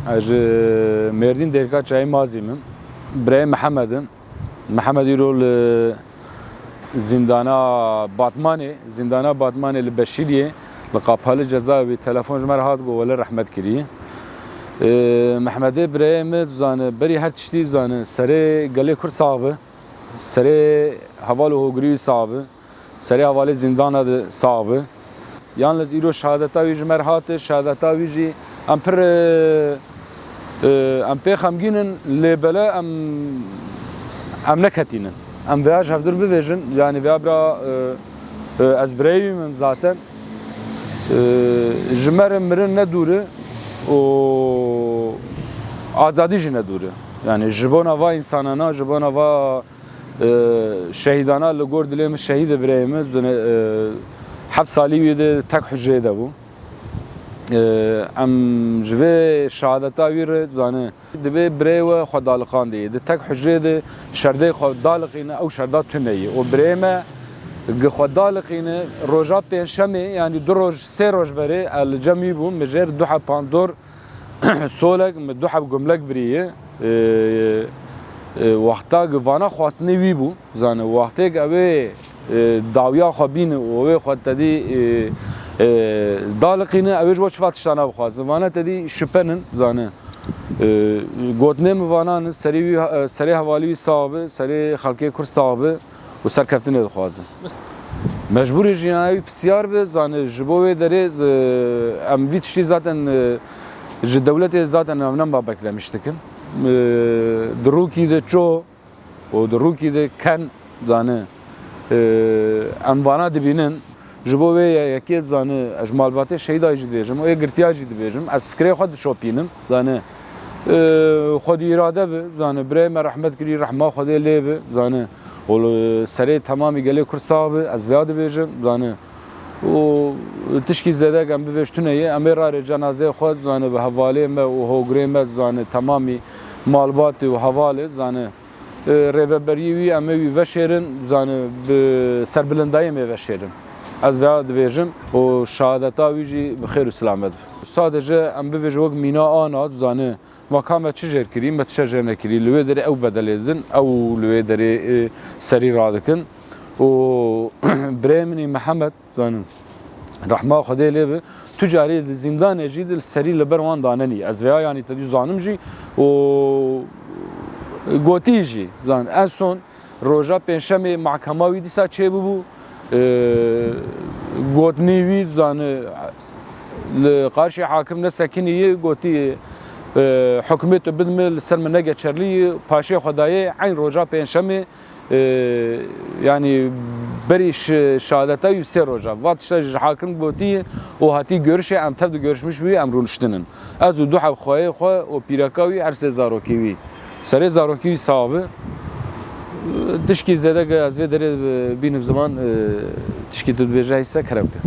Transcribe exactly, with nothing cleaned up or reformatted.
Ez ji Mêrdîn Dêrika Çayê Mazî me. Birayê Mihemed im. Mihemed îro li zîndana Batmanê, zîndana Batmanê li Beşîriyê, li qapali ceza wî telefon ji me re hat, got, wele rehmet kirî. Ee, Mehmedê birayê me, tu zane, berî her tiştî, tu zane, serê gelê Kurd sax be, serê heval û hogirî wî sax be, serê hevalê zîndana de sax be. Yalnız îro şehadeta wî ji me re hate, şehadeta wî jî em pir, e, e, em pê xemgîn in, lê bele em, em neketînin. Em vêya ji hevdûr bivêjin, yanî vêya bira, e, e, ez birayê wî me zaten, e, ji me re mirin ne dûr e û azadî jî ne dûr e. Yanî ji bona va însanana, ji bona va e, şehîdana li gor dilê min şehîd e birayê min, zane, e, heft salî wî di tek hujrê de bû. E, em ji vê şehadeta wî re, zane, dibê birayê we xwe daliqandê, di tek hujrê de şerdê xwe daliqîne, ew şerda tune ye. Û birayê me gi xwe daliqîne, roja pêncşemê, yanî du roj, sê roj berê, ez li cem wî bûm, min jê re du heb pandor, solek, min du heb gumlek biriye. E, e, wexta gi vana xwastinê wî bû, zane, wextêk ew ê, e, dawiya xwe bîne û ew ê xwe tedî, e, e, daliqîne, ew ê ji bo çiva tiştana bixwazin. Vana tedî şipenin, zane. E, gotinê min vanan, serê wî, e, serê hevalî wî sax be, serê xelkê Kurd sax be. û serkeftinê dixwazin. Mecbûrê jiyana wî pisyar be, zane, ji bo wê derê, z-, em vî tiştî zaten, e, ji dewletê zaten em nema beklemiş dikin. E, di rûkî de ço û di rûkî de ken, zane, e, em vana dibînin. Ji bo wê ye-, yekê, zane, ez ji malbatê şehîda jî dibêjim, û ê girtiya jî dibêjim. Ez fikrê xwe dişopînim, zane. E, xwedî îrade bi, zane, birayê me rehmet kirî, rehma Xwedê lê bi, zane. Û li serê temamî gelê Kurd sax bi, ez vêya dibêjim, zane. Û tişkî zêdek em bivêj tune ye, em ê rarê cenazeyê xwe, zane, bi hevalê me û hogirê me, zane, temamî malbatê û hevalê, zane, e, rêveberiyê wî em ê wî veşêrin, zane, bi serbilindayê em ê veşêrin. Ez vêya dibêjim û şehadeta wî jî bi xêr û silamet bi. Sadece em bivêjin wek mîna ana, zane, Ma ka me çi jêr kirî, me tişe jêr nekirî. Li wê derê ew bedelê didin, ew li wê derê, e, serî radikin. Û birayê min î Mihemed, zanin, rehma Xwedê lê bi, tu carî di zîndanê jî di serî li ber wan danenî. Ez vêya yanî te dî zanim jî û gotî jî. Zan, en son roja pêncşemê mahkema wî dîsa çêbûbû. E, gotinî wî, zane, li qarşî hakim nesekinî yê, gotî, e, hukmê tu bidime, li ser min ne geçerlî ye, paşê xwe dayê, eyn roja pêncşemê, e, yanî berî şi-, şehadeta wî sê roja. Va tişta ji hakim gotî û hatî görüşê, em tev de görüşmüş bûyî, em rûniştinin. Ez û du heb xweyê xwe û pîreka wî, her sê zarokê wî. Serê zarokî wî sax bi. Tişkî zêde ge ez vê derê bînim ziman, e, tişkî tu dibêje heyse kerem ke.